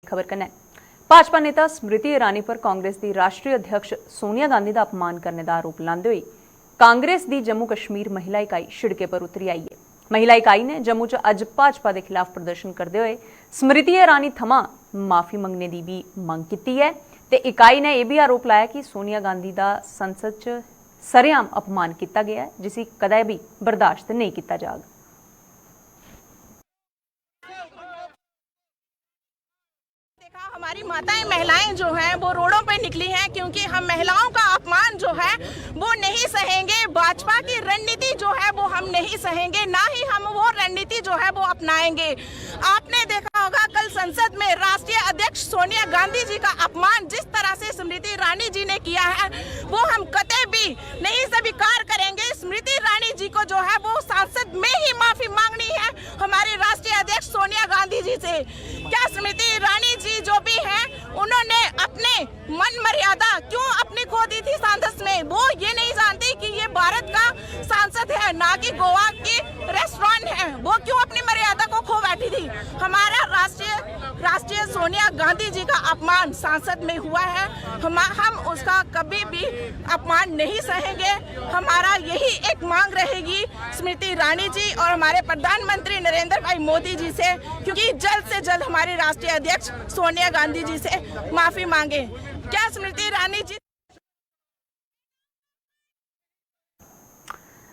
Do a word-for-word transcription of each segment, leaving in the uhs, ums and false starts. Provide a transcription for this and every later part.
खबर कन्नै, भाजपा नेता स्मृति ईरानी पर कांग्रेस दी राष्ट्रीय अध्यक्ष सोनिया गांधी दा अपमान करने दा आरोप लांदे होई कांग्रेस दी जम्मू कश्मीर महिला इकाई शिड़के पर उतरी आई ऐ। महिला इकाई ने जम्मू च अज्ज भाजपा दे खिलाफ प्रदर्शन करदे होए स्मृति ईरानी थमां माफी मंगने दी बी मंग कीती ऐ ते इकाई ने एह् बी आरोप लाया कि सोनिया गांधी दा संसद च सरेआम अपमान कीता गेआ ऐ, जिसी कदै बी बर्दाश्त नेईं कीता जाग। देखा, हमारी माताएं, महिलाएं जो हैं, वो रोडों पे निकली हैं, क्योंकि हम महिलाओं का अपमान जो है, वो नहीं सहेंगे। भाजपा की रणनीति जो है, वो हम नहीं सहेंगे, ना ही हम वो रणनीति जो है, वो अपनाएंगे। आपने देखा होगा, कल संसद में राष्ट्रीय अध्यक्ष सोनिया गांधी जी का अपमान जिस तरह से स्मृति ईरानी जी ने किया है, वो हम कतई भी नहीं स्वीकार करेंगे। स्मृति ईरानी जी को जो है, वो संसद में ही माफी मांगनी है हमारी राष्ट्रीय अध्यक्ष सोनिया गांधी जी से। क्या स्मृति ईरानी जी जो भी हैं, उन्होंने अपने मन मर्यादा क्यों अपनी खो दी थी सांसद में? वो ये नहीं जानती कि ये भारत का सांसद है, ना कि गोवा की रेस्टोरेंट है। वो क्यों अपनी मर्यादा को खो बैठी थी? हमारा राष्ट्रीय राष्ट्रीय सोनिया गांधी जी का अपमान सांसद में हुआ है। हम हम उसका कभी भी अपमान नहीं सहेंगे। हमारा यही एक मांग रहेगी स्मृति ईरानी जी और हमारे प्रधानमंत्री नरेंद्र भाई मोदी जी से, क्योंकि जल्द से जल्द हमारे राष्ट्रीय अध्यक्ष सोनिया गांधी जी से माफी मांगे। क्या स्मृति ईरानी जी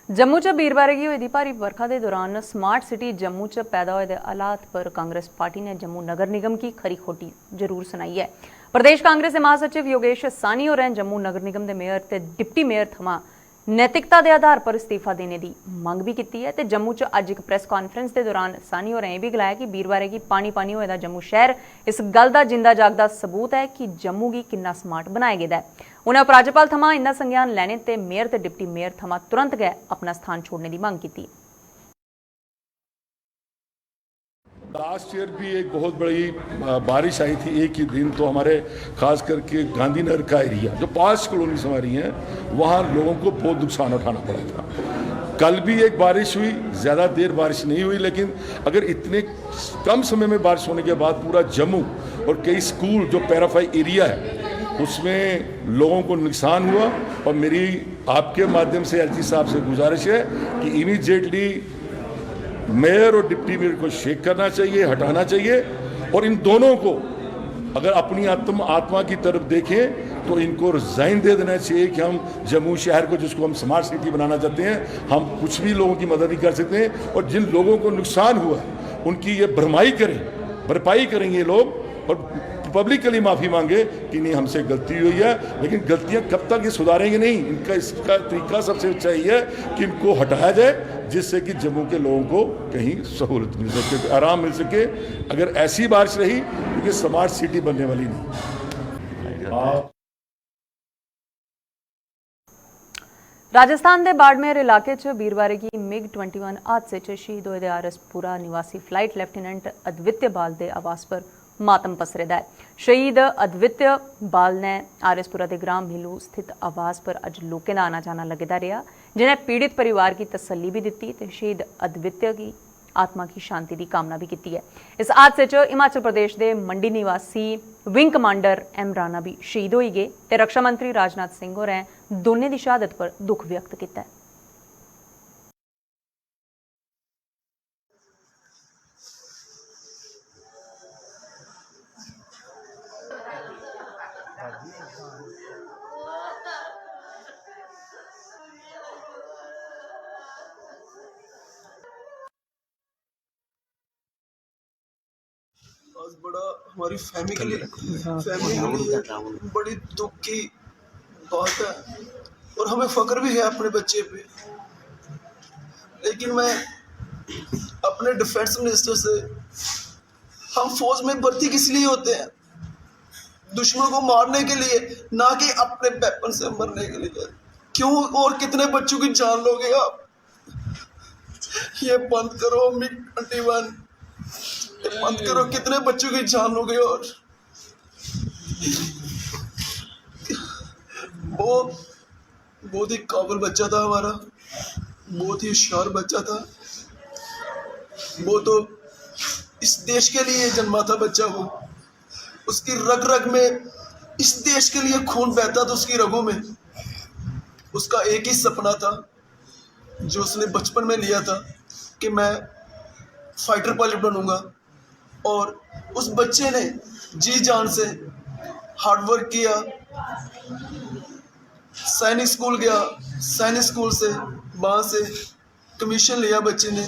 जम्मू च बीरवारें गी होई दी भारी बरखा दे दौरान स्मार्ट सिटी जम्मू च पैदा होए दे हालात पर कांग्रेस पार्टी ने जम्मू नगर निगम गी खरी खोटी जरूर सनाई ऐ। प्रदेश कांग्रेस दे महासचिव योगेश साहनी होरें जम्मू नगर निगम दे मेयर ते डिप्टी मेयर थमां नैतिकता दे आधार पर इस्तीफा देने दी मंग बी कीती ऐ ते जम्मू च अज्ज इक प्रैस कांफ्रेंस दे दौरान साहनी होरें एह् बी गलाया कि बीरवारें गी पानी पानी होए दा जम्मू शैह्र इस गल्ल दा जिंदा जागदा सबूत ऐ कि जम्मू गी किन्ना स्मार्ट बनाया गेदा ऐ। उ'नें उपराज्यपाल थमां इंदा संज्ञान लैने ते मेयर ते डिप्टी मेयर थमां तुरंत गै अपना स्थान छोड़ने दी मंग कीती। लास्ट ईयर भी एक बहुत बड़ी बारिश आई थी एक ही दिन, तो हमारे खास करके गांधीनगर का एरिया जो पास कॉलोनीज हमारी हैं, वहाँ लोगों को बहुत नुकसान उठाना पड़ा था। कल भी एक बारिश हुई, ज़्यादा देर बारिश नहीं हुई, लेकिन अगर इतने कम समय में बारिश होने के बाद पूरा जम्मू और कई स्कूल जो पैराफाई एरिया है, उसमें लोगों को नुकसान हुआ। और मेरी आपके माध्यम से एलजी साहब से गुजारिश है कि इमीडिएटली मेयर और डिप्टी मेयर को शेक करना चाहिए, हटाना चाहिए। और इन दोनों को अगर अपनी आत्म आत्मा की तरफ देखें तो इनको रिजाइन दे देना चाहिए कि हम जम्मू शहर को, जिसको हम स्मार्ट सिटी बनाना चाहते हैं, हम कुछ भी लोगों की मदद नहीं कर सकते हैं। और जिन लोगों को नुकसान हुआ है उनकी ये भरमाई करें, भरपाई करेंगे ये लोग। और पब्लिकली माफ़ी मांगे कि नहीं, हमसे गलती हुई है। लेकिन गलतियां कब तक ये सुधारेंगे नहीं, इनका इसका तरीका सबसे अच्छा ये है कि इनको हटाया जाए, जिससे कि जम्मू के लोगों को कहीं सहूलत मिल सके, आराम मिल सके। अगर ऐसी बारिश रही तो ये स्मार्ट सिटी बनने वाली नहीं। राजस्थान दे बाड़मेर इलाके च बीरवारें गी मिग ट्वेंटी वन हादसे च शहीद होए दे आर एस पुरा निवासी फ्लाइट लेफ्टिनेंट अद्वित्य बाल दे आवास पर मातम पसरे दा ऐ। शहीद अद्वित्य बाल ने आर एस पुरा दे ग्रां मिलू स्थित आवास पर अज्ज लोकें दा आना जाना लग्गे दा रेहा, जिनें पीड़ित परिवार गी तसल्ली बी दित्ती ते शहीद अद्वित्य गी आत्मा गी शांति दी कामना बी कीती ऐ। इस हादसे च हिमाचल प्रदेश दे मंडी निवासी विंग कमांडर एम राणा बी शहीद होई गे ते रक्षा मंत्री राजनाथ सिंह होरें दौनें दी शहादत पर दुख व्यक्त कीता ऐ। आज बड़ा हमारी फैमिली के लिए फैमिली के लिए बड़ी दुख की बात है। और हमें फख्र भी है अपने बच्चे पे। लेकिन मैं अपने डिफेंस मिनिस्टर से, हम फौज में भर्ती किस लिए होते हैं? दुश्मन को मारने के लिए, ना कि अपने वेपन से मरने के लिए। क्यों और कितने बच्चों की जान लोगे आप? ये बंद करो मिग ट्वेंटी वन, ये बंद करो। कितने बच्चों की जान लोगे? और वो बहुत ही काबिल बच्चा था हमारा, बहुत ही होशियार बच्चा था। वो तो इस देश के लिए जन्मा था बच्चा। वो उसकी रग रग में इस देश के लिए खून बहता था, उसकी रगों में। उसका एक ही सपना था जो उसने बचपन में लिया था कि मैं फाइटर पायलट बनूंगा। और उस बच्चे ने जी जान से हार्ड वर्क किया। सैनिक स्कूल गया, सैनिक स्कूल से, वहाँ से कमीशन लिया बच्चे ने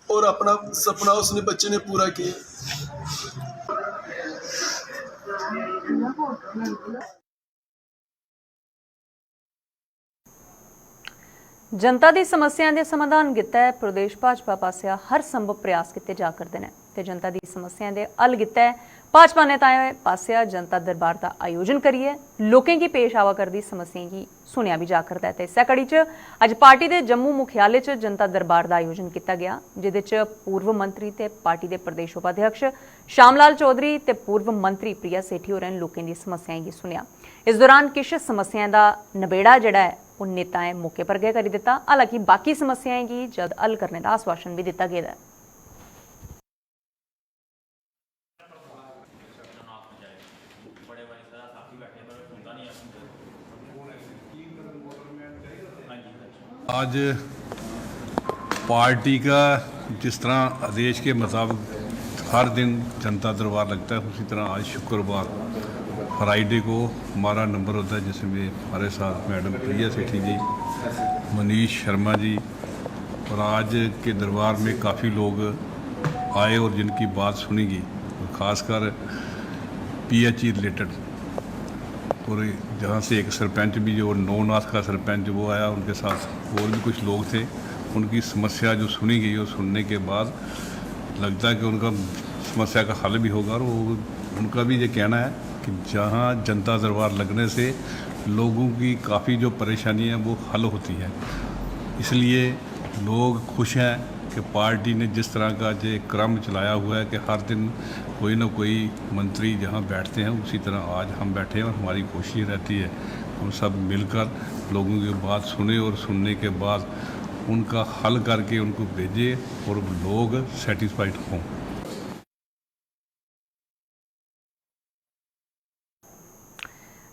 और अपना सपना उसने, बच्चे ने पूरा किया। जनता दी समस्याएं दे समाधान गितै प्रदेश भाजपा पासेआ हर संभव प्रयास कीते जा करदे न ते जनता दी समस्याएं दे हल गितै भाजपा नेताएं पासेआ जनता दरबार दा आयोजन करियै लोकें गी पेश आवा करदी समस्याएं गी सुनेआ बी जा करदा ऐ। ते इस्सै कड़ी च अज्ज पार्टी दे जम्मू मुख्यालय च जनता दरबार दा आयोजन कीता गेआ, जेह्दे च पूर्व मंत्री ते पार्टी दे प्रदेश उपाध्यक्ष श्याम लाल चौधरी ते पूर्व मंत्री प्रिया सेठी होरें लोकें दी समस्याएं गी सुनेआ। इस दौरान किश समस्याएं दा नबेड़ा जेह्ड़ा ऐ ओह् नेताएं मौके पर गै करी दित्ता। हालांकि बाकी समस्याएं गी जल्द हल करने दा आश्वासन बी दित्ता गेदा ऐ। आज पार्टी का जिस तरह आदेश के मुताबिक हर दिन जनता दरबार लगता है, उसी तरह आज शुक्रवार, फ्राइडे को हमारा नंबर होता है, जिसमें हमारे साथ मैडम प्रिया सेठी जी, मनीष शर्मा जी, और आज के दरबार में काफ़ी लोग आए और जिनकी बात सुनी गई, और ख़ासकर पीएचई रिलेटेड, और जहाँ से एक सरपंच भी, जो नौनाथ का सरपंच, वो आया, उनके साथ और भी कुछ लोग थे। उनकी समस्या जो सुनी गई और सुनने के बाद लगता है कि उनका समस्या का हल भी होगा। और वो, उनका भी ये कहना है कि जहाँ जनता दरबार लगने से लोगों की काफ़ी जो परेशानी है वो हल होती है। इसलिए लोग खुश हैं कि पार्टी ने जिस तरह का जो क्रम चलाया हुआ है कि हर दिन कोई ना कोई मंत्री जहाँ बैठते हैं, उसी तरह आज हम बैठे हैं और हमारी कोशिश रहती है हम सब मिलकर लोगों की बात सुने और सुनने के बाद उनका हल करके उनको भेजें और लोग सेटिस्फाइड हों।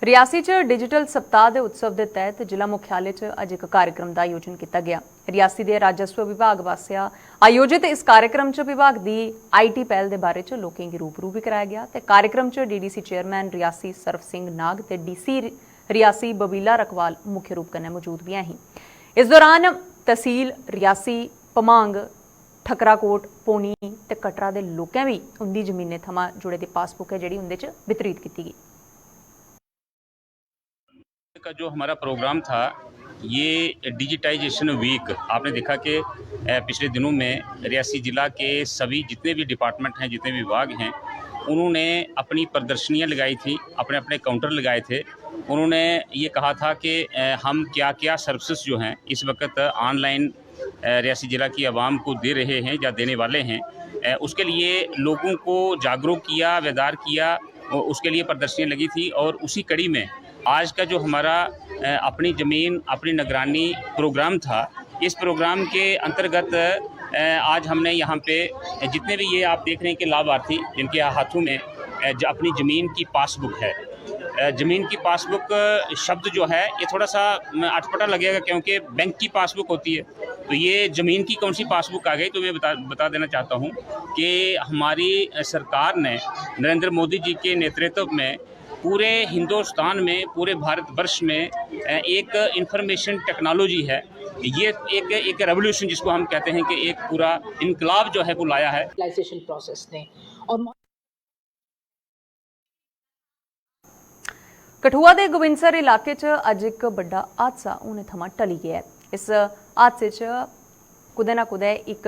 रियासी च डिजिटल सप्ताह दे उत्सव दे तैहत जिला मुख्यालय च अज्ज इक कार्यक्रम दा आयोजन कीता गेआ। रियासी दे राजस्व विभाग पासेआ आयोजित इस कार्यक्रम च विभाग दी आईटी पैहल दे बारे च लोकें गी रूबरू बी कराया गेआ ते कार्यक्रम च डीडीसी चेयरमैन रियासी सर्व सिंह नाग ते डीसी रियासी बबीला रकवाल मुख्य रूप कन्नै मौजूद बी ऐ ही। इस दौरान तसील रियासी, भमांग, ठकराकोट, पौनी ते कटरा दे लोकें बी उंदी जमीनें थमां जुड़े दी पासबुक ऐ जेह्ड़ी उंदे च वितरित कीती गेई। का जो हमारा प्रोग्राम था, ये डिजिटाइजेशन वीक, आपने देखा कि पिछले दिनों में रियासी ज़िला के सभी जितने भी डिपार्टमेंट हैं, जितने भी विभाग हैं, उन्होंने अपनी प्रदर्शनियां लगाई थी, अपने अपने काउंटर लगाए थे। उन्होंने ये कहा था कि हम क्या क्या सर्विसेज जो हैं इस वक्त ऑनलाइन रियासी ज़िला की आवाम को दे रहे हैं या देने वाले हैं, उसके लिए लोगों को जागरूक किया, बेदार किया, उसके लिए प्रदर्शनी लगी थी। और उसी कड़ी में आज का जो हमारा अपनी ज़मीन अपनी निगरानी प्रोग्राम था, इस प्रोग्राम के अंतर्गत आज हमने यहाँ पे जितने भी ये आप देख रहे हैं कि लाभार्थी जिनके हाथों में अपनी ज़मीन की पासबुक है, ज़मीन की पासबुक शब्द जो है ये थोड़ा सा अटपटा लगेगा क्योंकि बैंक की पासबुक होती है, तो ये ज़मीन की कौन सी पासबुक आ गई। तो मैं बता बता देना चाहता हूँ कि हमारी सरकार ने नरेंद्र मोदी जी के नेतृत्व में पूरे हिंदुस्तान में, पूरे भारतवर्ष में एक इंफॉर्मेशन टेक्नोलॉजी है, ये एक एक रेवोल्यूशन जिसको हम कहते हैं कि एक पूरा इनकलाब जो है वो लाया है। प्रोसेस ने और कठुआ दे गोविंदसर इलाके च अज्ज इक बड्डा हादसा होने थमां टली गेआ ऐ। इस हादसे च कुदै ना कुदै इक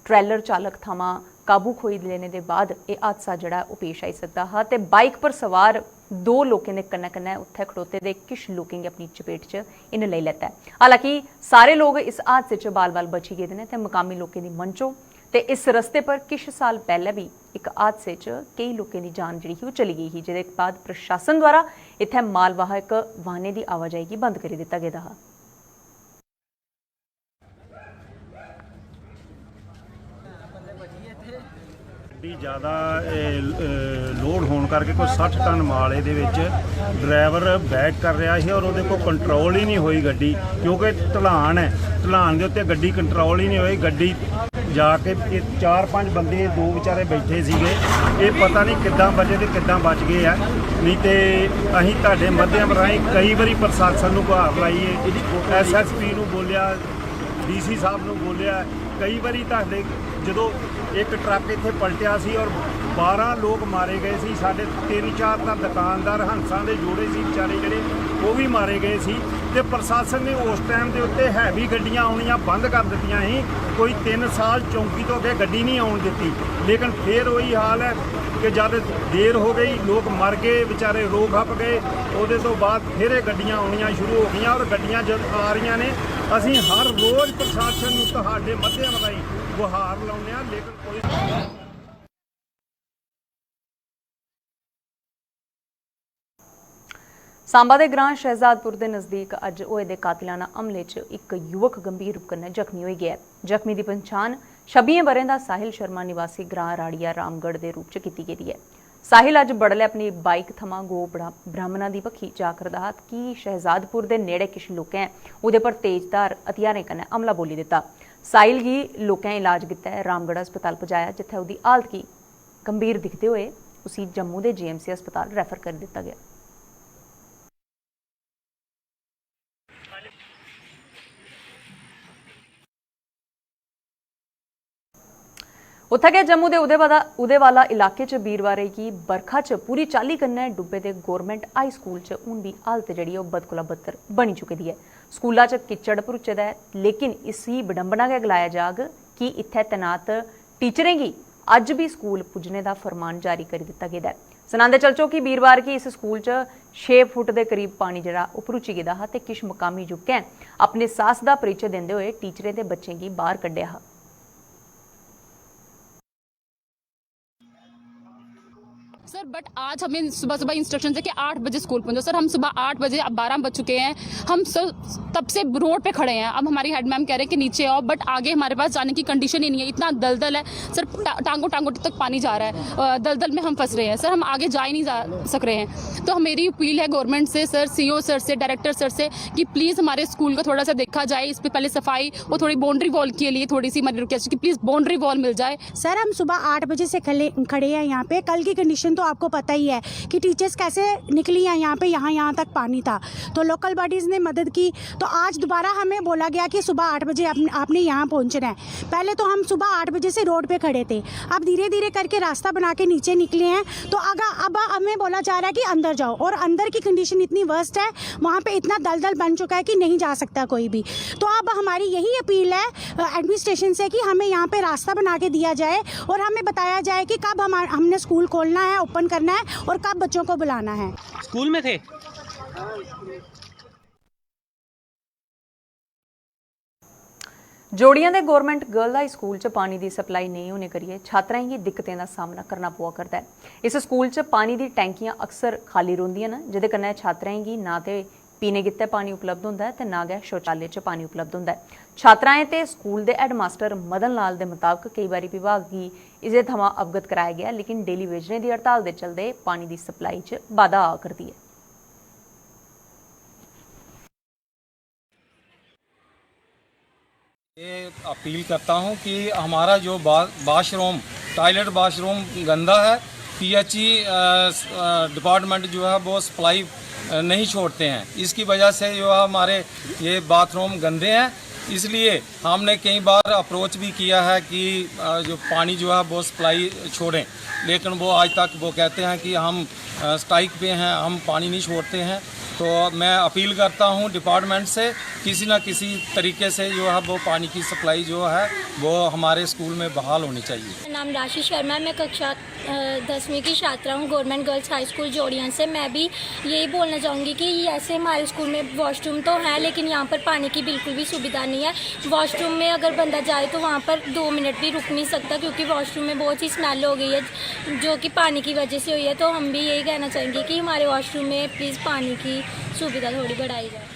ट्रैलर चालक थमां काबू खोई लेने दे बाद एह् हादसा जेह्ड़ा ऐ ओह् पेश आई सकदा हा ते बाइक पर सवार दो लोकें दे कन्नै कन्नै उत्थै खड़ोते दे किश लोकें गी अपनी चपेट च इन्न लेई लैता ऐ। हालांकि सारे लोक इस हादसे च बाल बाल बची गेदे न ते मकामी लोकें दी मनचो ते इस रस्ते पर किश साल पैह्ले बी इक हादसे च केई लोकें दी जान जेह्ड़ी ही ओह् चली गेई ही, जेह्दे बाद प्रशासन द्वारा इत्थै मालवाहक वाहनें दी आवाजाही गी बंद करी दित्ता गेदा हा। ज़्यादा लोड होने करके कोई सट्ठ टन माल ਇਹਦੇ ਵਿੱਚ ਡਰਾਈਵਰ ਬੈਕ ਕਰ ਰਿਹਾ ਸੀ ਔਰ ਉਹਦੇ ਕੋਲ ਕੰਟਰੋਲ ਹੀ ਨਹੀਂ ਹੋਈ ਗੱਡੀ। ਕਿਉਂਕਿ ਢਲਾਨ ਹੈ, ਢਲਾਨ ਦੇ ਉੱਤੇ ਗੱਡੀ ਕੰਟਰੋਲ ਹੀ ਨਹੀਂ ਹੋਈ। ਗੱਡੀ ਜਾ ਕੇ ਇਹ ਚਾਰ ਪੰਜ ਬੰਦੇ, ਦੋ ਵਿਚਾਰੇ ਬੈਠੇ ਸੀਗੇ, ਇਹ ਪਤਾ ਨਹੀਂ ਕਿੱਦਾਂ ਬਚੇ ਤੇ ਕਿੱਦਾਂ ਬਚ ਗਏ ਆ। ਨਹੀਂ ਤੇ ਅਸੀਂ ਤੁਹਾਡੇ ਮਾਧਿਅਮ ਰਾਹੀਂ ਕਈ ਵਾਰੀ ਪ੍ਰਸ਼ਾਸਨ ਨੂੰ ਗੁਹਾਰ ਲਾਈ ਹੈ, ਐਸਐਸਪੀ ਨੂੰ ਬੋਲਿਆ, ਡੀਸੀ ਸਾਹਿਬ ਨੂੰ ਬੋਲਿਆ। ਕਈ ਵਾਰੀ ਤੁਹਾਡੇ, ਜਦੋਂ ਇੱਕ ਟਰੱਕ ਇੱਥੇ ਪਲਟਿਆ ਸੀ ਔਰ ਬਾਰਾਂ ਲੋਕ ਮਾਰੇ ਗਏ ਸੀ, ਸਾਡੇ ਤਿੰਨ ਚਾਰ ਤਾਂ ਦੁਕਾਨਦਾਰ, ਹੰਸਾਂ ਦੇ ਜੋੜੇ ਸੀ ਵਿਚਾਰੇ ਜਿਹੜੇ, ਉਹ ਵੀ ਮਾਰੇ ਗਏ ਸੀ। ਤੇ ਪ੍ਰਸ਼ਾਸਨ ਨੇ ਉਸ ਟਾਈਮ ਦੇ ਉੱਤੇ ਹੈਵੀ ਗੱਡੀਆਂ ਆਉਣੀਆਂ ਬੰਦ ਕਰ ਦਿੱਤੀਆਂ ਸੀ। ਕੋਈ ਤਿੰਨ ਸਾਲ ਚੌਂਕੀ ਤੋਂ ਅੱਗੇ ਗੱਡੀ ਨਹੀਂ ਆਉਣ ਦਿੱਤੀ। ਲੇਕਿਨ ਫਿਰ ਉਹੀ ਹਾਲ ਹੈ ਕਿ ਜਦ ਦੇਰ ਹੋ ਗਈ, ਲੋਕ ਮਰ ਗਏ, ਵਿਚਾਰੇ ਰੋ ਖੱਪ ਗਏ। ਉਹਦੇ ਤੋਂ ਬਾਅਦ ਫਿਰ ਇਹ ਗੱਡੀਆਂ ਆਉਣੀਆਂ ਸ਼ੁਰੂ ਹੋ ਗਈਆਂ ਔਰ ਗੱਡੀਆਂ ਜਦ ਆ ਰਹੀਆਂ ਨੇ, ਅਸੀਂ ਹਰ ਰੋਜ਼ ਪ੍ਰਸ਼ਾਸਨ ਨੂੰ ਤੁਹਾਡੇ ਮਾਧਿਅਮ ਰਾਹੀਂ ਗੁਹਾਰ ਲਾਉਂਦੇ ਹਾਂ, ਲੇਕਿਨ ਕੋਈ सांबा दे ग्रां शहजादपुर दे नजदीक अज्ज होए दे कातिलाना हमले च इक युवक गंभीर रूप कन्नै जख्मी होई गेआ ऐ। जख्मी दी पन्छान छब्बियें ब'रें दा साहिल शर्मा निवासी ग्रां राड़िया रामगढ़ दे रूप च कीती गेदी ऐ। साहिल अज्ज बडलै अपनी बाइक थमां गो ब्रा- ब्राह्मणा दी बक्खी जा करदा हा कि शहजादपुर दे नेड़े किश लोकें ओह्दे पर तेजधार हथियारें कन्नै हमला बोल्ली दित्ता। साहिल गी लोकें इलाज गित्तै रामगढ़ अस्पताल पजाया, जित्थै ओह्दी हालत गी गंभीर दिखदे होए उसी जम्मू दे जीएमसी अस्पताल रैफर करी दित्ता गेआ। उत्थै गै जम्मू दे उदयवाला इलाके च बीरवारें गी बरखा च पूरी चाल्ली कन्नै डुब्बे दे गौरमेंट हाई स्कूल च हून बी हालत जेह्ड़ी ऐ ओह् बद कोला बदतर बनी चुकी दी ऐ। स्कूला च किच्चड़ भरुच्चे दा ऐ, लेकिन इसी विडंबना गै गलाया जाग कि इत्थै तैनात टीचरें गी अज्ज बी स्कूल पुज्जने दा फरमान जारी करी दित्ता गेदा ऐ। सनांदे चलचो कि बीरवार गी इस स्कूल च छे फुट दे करीब पानी जेह्ड़ा ओह् भरुची गेदा हा ते किश मकामी युवकें अपने साहस दा परिचे दिंदे होए टीचरें ते बच्चें गी बाहर कड्ढेआ हा। सर, बट आज हमें सुबह सुबह इंस्ट्रक्शन है कि आठ बजे स्कूल पहुंचो। सर, हम सुबह आठ बजे, अब बारह बज चुके हैं, हम सर तब से रोड पे खड़े हैं। अब हमारी हेड मैम कह रहे हैं कि नीचे आओ, बट आगे हमारे पास जाने की कंडीशन ही नहीं है, इतना दलदल है सर, टा- टांगों टांगों तक पानी जा रहा है। अ, दलदल में हम फंस रहे हैं सर, हम आगे जा ही नहीं जा सक रहे हैं। तो मेरी अपील है गवर्नमेंट से सर, सीओ सर से, डायरेक्टर सर से कि प्लीज़ हमारे स्कूल का थोड़ा सा देखा जाए, इस पर पहले सफाई और थोड़ी बाउंड्री वॉल के लिए थोड़ी सी हमारी रिक्वेस्ट कि प्लीज़ बाउंड्री वॉल मिल जाए। सर, हम सुबह आठ बजे से खले- खड़े हैं यहाँ पे। कल की कंडीशन तो आपको पता ही है कि टीचर्स कैसे निकली हैं यहाँ पे, यहाँ यहाँ तक पानी था, तो लोकल बॉडीज़ ने मदद की। तो आज दोबारा हमें बोला गया कि सुबह आठ बजे आपने, आपने यहाँ पहुँचना है। पहले तो हम सुबह आठ बजे से रोड पे खड़े थे, अब धीरे धीरे करके रास्ता बना के नीचे निकले हैं। तो अगर अब हमें बोला जा रहा है कि अंदर जाओ, और अंदर की कंडीशन इतनी वर्स्ट है, वहाँ पे इतना दलदल बन चुका है कि नहीं जा सकता कोई भी। तो अब हमारी यही अपील है एडमिनिस्ट्रेशन से कि हमें यहाँ पे रास्ता बना के दिया जाए और हमें बताया जाए कि कब हम हमने स्कूल खोलना है, ओपन करना है और कब बच्चों को बुलाना है। स्कूल में थे। जोड़ियां दे गौरमेंट गर्ल हाई स्कूल च पानी दी सप्लाई नेईं होने करियै छात्राएं गी दिक्कतें दा सामना करना पवा करदा ऐ। इस स्कूल च पानी दी टैंकियां अक्सर खाली रौंह्दियां न, जेह्दे कन्नै छात्राएं गी ना ते पीने गित्तै पानी उपलब्ध होंदा ऐ ते ना गै शौचालय च पानी उपलब्ध होंदा ऐ। छात्राएं ते स्कूल दे हैडमास्टर मदन लाल दे मताबक केई बारी विभाग गी इसदे थमां अवगत कराया गेआ, लेकिन डेली वेजरें दी हड़ताल दे चलदे पानी दी सप्लाई च बाधा आ करदी ऐ। ये अपील करता हूँ कि हमारा जो बा- बाथरूम, टॉयलेट बाथरूम गंदा है, पीएचई अ, स- अ, डिपार्टमेंट जो है वो सप्लाई अ, नहीं छोड़ते हैं। इसकी वजह से जो है हमारे ये बाथरूम गंदे हैं, इसलिए हमने कई बार अप्रोच भी किया है कि अ, जो पानी जो है वो सप्लाई छोड़ें, लेकिन वो आज तक वो कहते हैं कि हम अ, स्ट्राइक पे हैं, हम पानी नहीं छोड़ते हैं। तो मैं अपील करता हूँ डिपार्टमेंट से, किसी ना किसी तरीके से जो है वो पानी की सप्लाई जो है वो हमारे स्कूल में बहाल होनी चाहिए। मेरा नाम राशि शर्मा है, मैं कक्षा अ, दसवीं की छात्रा हूँ गवर्नमेंट गर्ल्स हाई स्कूल जोड़ियाँ से। मैं भी यही बोलना चाहूँगी कि ऐसे हमारे स्कूल में वॉशरूम तो हैं, लेकिन यहाँ पर पानी की बिल्कुल भी सुविधा नहीं है। वॉशरूम में अगर बंदा जाए तो वहाँ पर दो मिनट भी रुक नहीं सकता, क्योंकि वॉशरूम में बहुत सी स्मेल हो गई है, जो कि पानी की वजह से हुई है। तो हम भी यही कहना चाहेंगे कि हमारे वॉशरूम में प्लीज़ पानी की सुविधा थोड़ी बढ़ाई जाए।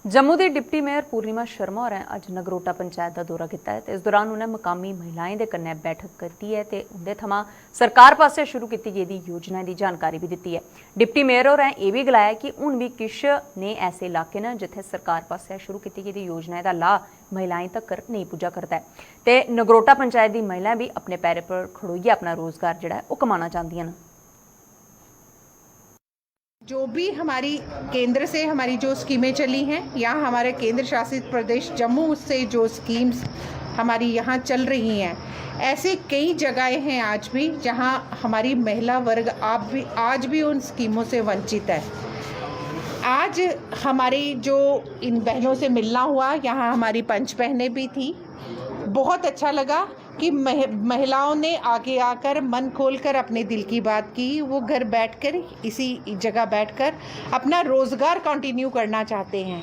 जम्मू दी डिप्टी मेयर पूर्णिमा शर्मा होरें अज्ज नगरोटा पंचायत दा दौरा कीता ऐ ते इस दौरान उ'नें मकामी महिलाएं दे कन्नै बैठक कीती ऐ ते उं'दे थमां सरकार पासेआ शुरू कीती गेदी योजनाएं दी जानकारी बी दित्ती ऐ। डिप्टी मेयर होरें एह् बी गलाया कि हून बी किश नेह् ऐसे इलाके न जित्थै सरकार पासेआ शुरू कीती गेदी योजनाएं दा लाह् महिलाएं तगर नेईं पुज्जा करदा ऐ ते नगरोटा पंचायत दी महिलाएं बी अपने पैरें पर खड़ोइयै अपना रोजगार जेह्ड़ा ऐ ओह् कमाना चांह्दियां न। जो भी हमारी केंद्र से हमारी जो स्कीमें चली हैं या हमारे केंद्र शासित प्रदेश जम्मू से जो स्कीम्स हमारी यहाँ चल रही हैं, ऐसे कई जगहें हैं आज भी जहाँ हमारी महिला वर्ग आप भी आज भी उन स्कीमों से वंचित है। आज हमारी जो इन बहनों से मिलना हुआ, यहाँ हमारी पंच बहनें भी थी, बहुत अच्छा लगा कि मह, महिलाओं ने आगे आकर मन खोलकर अपने दिल की बात की। वो घर बैठकर इसी जगह बैठकर अपना रोज़गार कंटिन्यू करना चाहते हैं।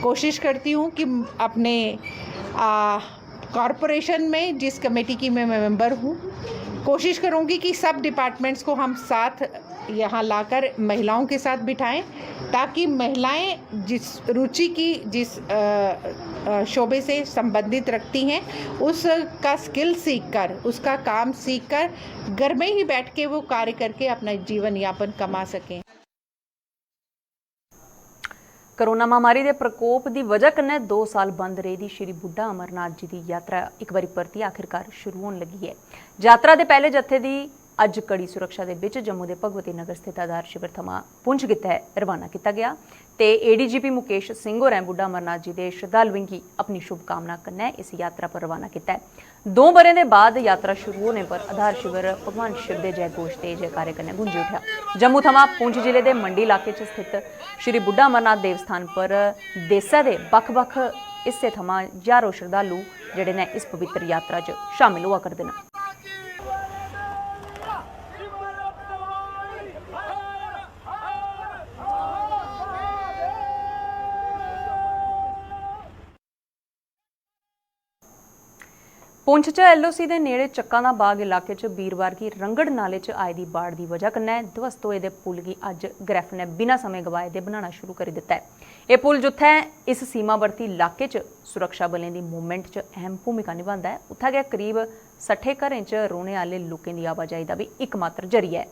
कोशिश करती हूँ कि अपने कॉरपोरेशन में जिस कमेटी की मैं मेंबर हूँ, कोशिश करूँगी कि सब डिपार्टमेंट्स को हम साथ यहाँ लाकर महिलाओं के साथ बिठाएं, ताकि महिलाएं जिस रुचि की जिस अ, अ, शोबे से संबंधित रखती हैं, उसका स्किल सीखकर, उसका काम सीखकर घर में ही बैठ के वो कार्य करके अपना जीवन यापन कमा सकें। कोरोना महामारी दे प्रकोप दी वजह कन्नै दो साल बंद रेही दी श्री बुड्ढा अमरनाथ जी दी यात्रा इक बारी परतियै आखिरकार शुरू होन लगी ऐ। यात्रा दे पैह्ले जत्थे दी अज्ज कड़ी सुरक्षा दे बिच जम्मू दे भगवती नगर स्थित आधार शिविर थमां पुंछ गित्तै रवाना कीता गेआ ते एडीजीपी मुकेश सिंह होरें बुड्ढा अमरनाथ जी दे श्रद्धालुएं गी अपनी शुभकामना कन्नै इस यात्रा पर रवाना कीता ऐ। दो ब'रें दे बाद यात्रा शुरू होने पर आधार शिविर भगवान शिव दे जय घोष ते जयकारे कन्नै गूंजी उठेआ। जम्मू थमां पुंछ जिले दे मंडी इलाके च स्थित श्री बुड्ढा अमरनाथ देवस्थान पर देसै दे बक्ख-बक्ख हिस्से थमां ज्हारों श्रद्धालु जेह्ड़े न इस पवित्र यात्रा च शामिल होआ करदे न। पुंछ च एलओसी दे नेड़े चक्का दा बाग इलाके च बीरवार गी रंगड़ नाले च आई दी बाढ़ दी वजह कन्नै ध्वस्त होए दे पुल गी अज्ज ग्रैफ ने बिना समें गवाए दे बनाना शुरू करी दित्ता ऐ। एह् पुल जुत्थै इस सीमावर्ती इलाके च सुरक्षा बलें दी मूवमेंट च अहम भूमिका निभांदा ऐ, उत्थै गै करीब सट्ठे घरें च रौह्ने आह्ले लोकें दी आवाजाही दा बी इकमात्र जरिया ऐ।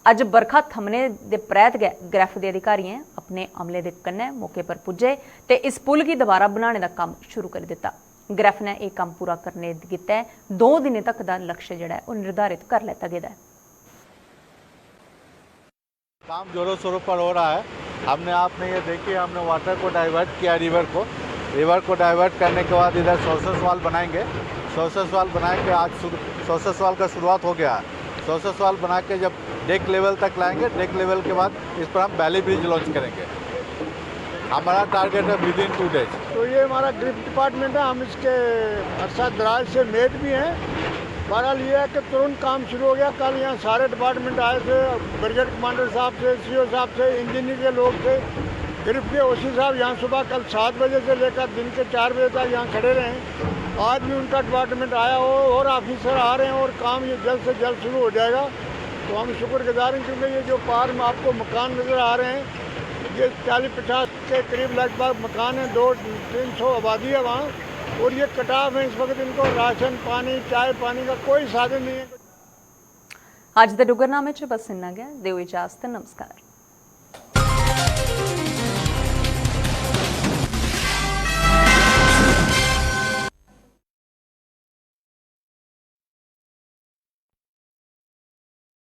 अज्ज बरखा थमने दे परैत गै ग्रैफ दे अधिकारियें अपने अमले दे कन्नै मौके पर पुज्जे ते इस पुल गी दोबारा बनाने दा कम्म शुरू करी दित्ता। ग्रैफ ने एह् कम्म पूरा करने गित्तै दो दिनें तक दा लक्ष्य जेह्ड़ा ऐ ओह् निर्धारित करी लैता गेदा ऐ। काम जोरों शोरों पर हो रहा है। हमने आपने ये देखिए, हमने वाटर को डाइवर्ट किया, रिवर को रिवर को डाइवर्ट करने के बाद इधर सोर्सेस वाल बनाएंगे। सोर्सेस वाल बनाएंगे। आज सोर्सेस वाल का शुरुआत हो गया है। सोर्सेस वाल बना के जब डेक लेवल तक लाएंगे, डेक लेवल के बाद इस पर हम वैली ब्रिज लॉन्च करेंगे। हमारा टारगेट है विद इन टू डेज। तो ये हमारा ग्रिफ डिपार्टमेंट है, हम इसके अरसा दराज से मेट भी हैं। बहरहाल ये है कि तुरंत काम शुरू हो गया। कल यहाँ सारे डिपार्टमेंट आए थे, ब्रिगेड कमांडर साहब थे, सीओ साहब थे, इंजीनियर के लोग थे, ग्रिफ के ओसी साहब यहाँ सुबह कल सात बजे से लेकर दिन के चार बजे तक यहाँ खड़े रहे। आज भी उनका डिपार्टमेंट आया हो और ऑफिसर आ रहे हैं और काम ये जल्द से जल्द शुरू हो जाएगा। तो हम शुक्रगुजार हैं, क्योंकि ये जो पार में आपको मकान नज़र आ रहे हैं, ये चालीस पचास के करीब लगभग मकान हैं, दो तीन सौ आबादी है वहाँ, और ये कटाव है। इस वक्त इनको राशन पानी, चाय पानी का कोई साधन नहीं है। अज्ज दे डुग्गरनामे च बस इन्ना गै। देओ इजाजत, नमस्कार।